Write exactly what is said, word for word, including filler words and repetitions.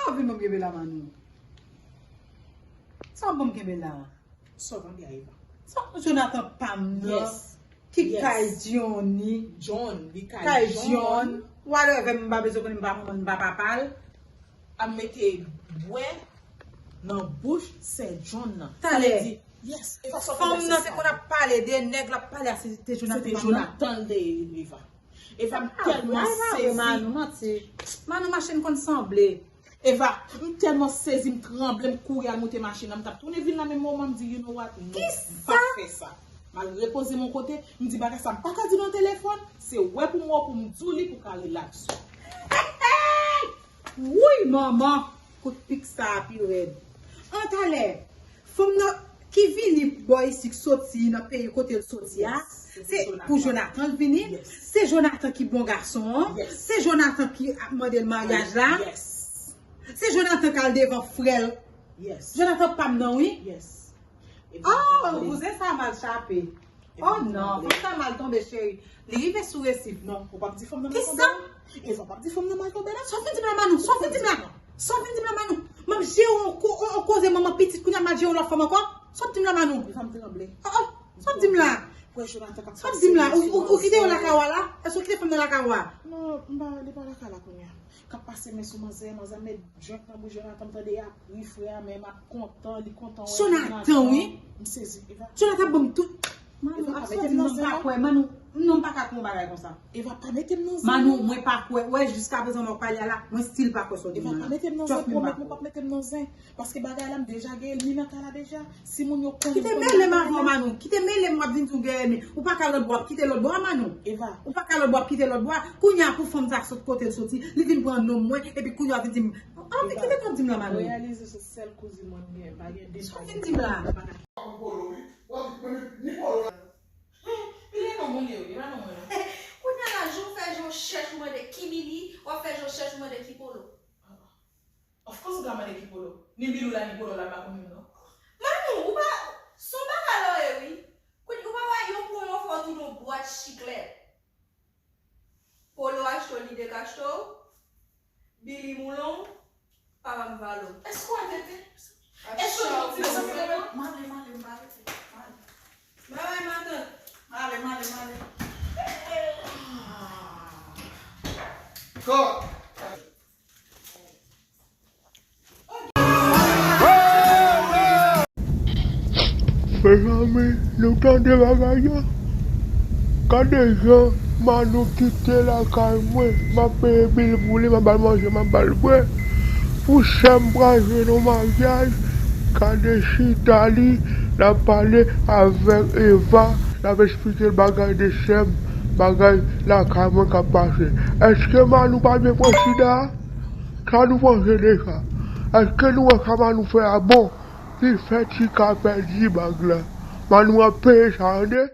Sa w vin ban m kenbe la, Manou? Sa w ban m kenbe la? Sa w tande a, Eva? Sa Jonathan pa m nan? Yes. Ki kay Johnny? John, li kay John. Whatever, m pa bezwen konnen, m pa manman l, m pa papa l. Ap mete bwè nan bouch sè John nan. Talè. Sa vle di, yes, Eva, sa w tande a, se sa. Fanm nan te konn ap pale de nèg l ap pale a, se te Jonathan. Se te Jonathan l te ye, Eva. Eva, m tèlman sezi. Manou, manti. Manou, machin konn sanble. Eva, m tèlman sezi, m tranble, m kouri al moute machin nan, m t ap tounen vin la menm moman, m di, "You know what? Non, m p ap fè sa." M al repoze m yon kote, m di, "Bagay sa, m pa ka di nan telefòn, se wè pou m wè pou m di w li pou w ka relax ou." Wouy, manman! Kout pik sa a pi rèd. An talè, fanm nan ki vini bò isi, k soti nan peyi kote l soti a, se pou Jonathan l vini. Se Jonathan ki bon gason an. Se Jonathan ki ap mande l maryaj la. Se Jonathan k al devan frè l. Jonathan pa m nan, wi. Oh, bouzen sa mal chape. Oh non, fanm sa mal tonbe, cheri. Li rive sou resif. Non, ou p ap di fanm nan mal tonbe. Kisa? Eva, w p ap di fanm nan mal tonbe la. Sa w fin di m la, Manou? Sa w fin di m la? Sa w fin di m la, Manou? M ap jere yon ko-, yon, yon koze manman pitit, kounye a m al jere yon lòt fanm ankò? Sa w di m la, Manou? Eva, m tranble. Oh, oh, sa w di m la? Sa w di m la? Ou, ou, ou kite yo lakay w la? Èske w kite fanm nan lakay w la? Non, m pa, li pa lakay la kounye a. K ap pase men sou manzè, manzè met drink nan bouch Jonathan, m tande y ap ri frè a, men m ap kontan, li kontan wè Jonathan, wi. M sezi, Eva. Jonathan ban m tout. Manou, ap soti nan zen, non. Manou, non, m pa ka konn bagay konsa. Eva, pa mete m nan zen. Manou, mwen pa kwè. Wè, jiskaprezan m ap pale a la, mwen still pa kwè sa w di m nan. Eva, pa mete m nan zen, pwomèt mwen p ap mete m nan zen. Paske bagay la, m deja gen ènmi nan kay la deja. Si moun yo konnen. Kite mele m avè w, Manou. Kite mele m, w ap vin di w gen ènmi. Ou pa ka lòt bò, w ap kite lòt bò a, Manou. Eva. Ou pa ka lòt bò, w ap kite lòt bò a. Kounye a pou fanm sa sot kote l soti, li vin pran non mwen, epi kounye a vin di m, an, men kite m ap di m la, Manou. Reyalize se sèl kouzin mwen m gen, pa gen de. Sa w vin di m la? Polo, wi. W ap di, mwen, ni Polo la. Li gen non moun li, wi, li pa non mwen non. Kounye a la, jan w fè jan w chèch ou mande ki Billy, w ap fè jan w chèch ou mande ki Polo. Of course, ou ka mande ki Polo. Ni Billy la, ni Polo la, pa konn menm non. Manou, ou pa, se yon bagay la w ye, wi. Kounye, ou pa wè yon pwomofè w tou nan bwat chiklèt. Polo achte w, li dekachte w. Billy moulon, pa ban m valo. Èske w al tete? Èske w al tete? Male, male, male, male. Bye bye, matant. Male, male, male. Kò. Mezanmi, nou tande bagay yo? Gade jan Manou kite lakay mwen, m ap peye bil pou li, m ap ba l manje, m ap ba l bwè. Pou sè m pral jwenn yon maryaj, gade chita li, l ap pale avèk Eva, l ap eksplike l bagay de sè m, bagay lakay mwen k ap pase. Èske Manou pa byen pran chita a? Sa nou panse de sa? Èske nou wè sa Manou fè a bon? Li fè Tika pèdi bag la. Manou ap peye sa, tande?